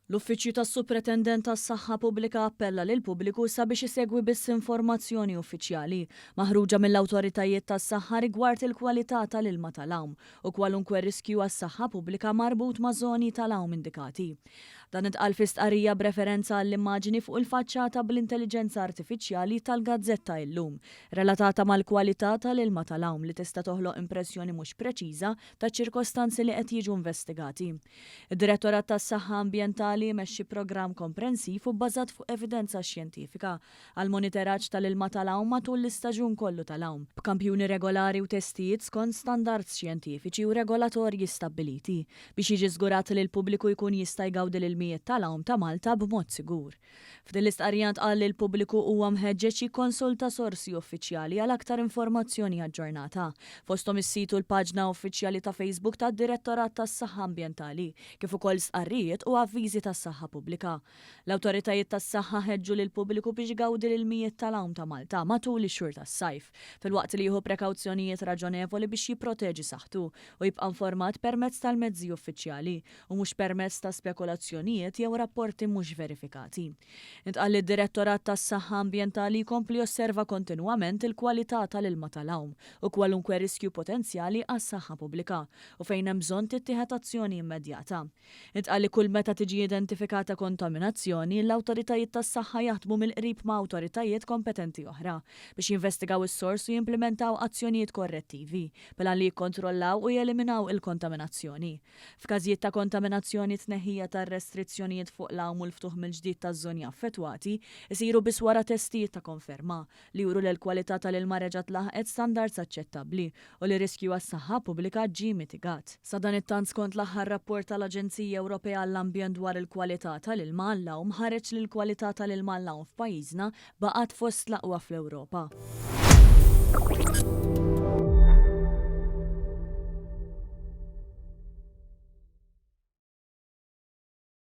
L-Uffiċċju tas-Supretendent tas-Saħħa Pubblika appella lill-pubbliku sabiex isegwi biss informazzjoni uffiċjali maħruġa mill-awtoritajiet tas-saħħa rigward il-kwalità tal-ilma tal-għawm u kwalunkwe riskju għas-saħħa pubblika marbut ma' żoni tal-għawm indikati. Dan intqal fi stqarrija b'referenza għall-immaġini fuq il-faċċata bl-intelliġenza artifiċjali tal-gazzetta Illum relatata mal-kwalità tal-ilma tal-għawm li tista' toħloq impressjoni mhux preċiża taċ-ċirkostanzi li qed jiġu investigati. Id-Direttorat tas-Saħħa Ambjentali jmexxi programm komprensiv u bbażat fuq evidenza xjentifika għall-moniteraġġ tal-ilma tal-għawm matul l-istaġun kollu tal-għawm, b'kampjuni regolari u testijiet skont standards xjentifiċi u regolatorji stabbiliti, biex jiġi żgurat li l-pubbliku jkun jista' jgawdi l-ilmijiet tal-għawm ta' Malta b'mod sigur. F'din l-istqarrija ntqal li l-pubbliku huwa mħeġġeġ jikkonsulta sorsi uffiċjali għal aktar informazzjoni aġġornata, fosthom is-sit u l-paġna uffiċjali ta' Facebook tad-Direttorat tas-Saħħa Ambjentali, kif ukoll stqarrijiet u avviżi tas-saħħa pubblika. L-awtoritajiet tas-saħħa ħeġġu lill-pubbliku biex igawdi l-ilmijiet tal-għawm ta' Malta matul ix-xhur tas-sajf, filwaqt li jieħu prekawzjonijiet raġonevoli biex jipproteġi saħħtu u jibqa' informat permezz tal-mezzi uffiċjali u mhux permezz ta' spekulazzjonijiet jew rapporti mhux verifikati. Intqal li d-Direttorat tas-Saħħa Ambjentali jkompli josserva kontinwament il-kwalità tal-ilma tal-għawm u kwalunkwe riskju potenzjali għas-saħħa pubblika u fejn hemm bżonn tittieħed azzjoni immedjata. Intqal li kull meta tiġi identifikata kontaminazzjoni, l-awtoritajiet tas-saħħa jaħdmu mill-qrib ma' awtoritajiet kompetenti oħra biex jinvestigaw is-sors u jimplimentaw azzjonijiet korrettivi bil-għan li jikkontrollaw u jeliminaw il-kontaminazzjoni. F'każijiet ta' kontaminazzjoni t-tneħħija tar-restrizzjonijiet fuq l-għawm u l-ftuħ mill-ġdid taż-żoni affettwati jsiru biss wara testijiet ta' konferma li juru li l-kwalità tal-ilma reġgħet laħqet standards aċċettabbli u li r-riskju għas-saħħa pubblika ġie mitigat. Sadanittant skont l-aħħar rapport tal-Aġenzija Ewropea għall-Ambjent dwar il-kwalità tal-ilma għall-għawm ħareġ li l-kwalità tal-ilma għall-għawm f'pajjiżna baqgħet fost l-aqwa fl-Ewropa.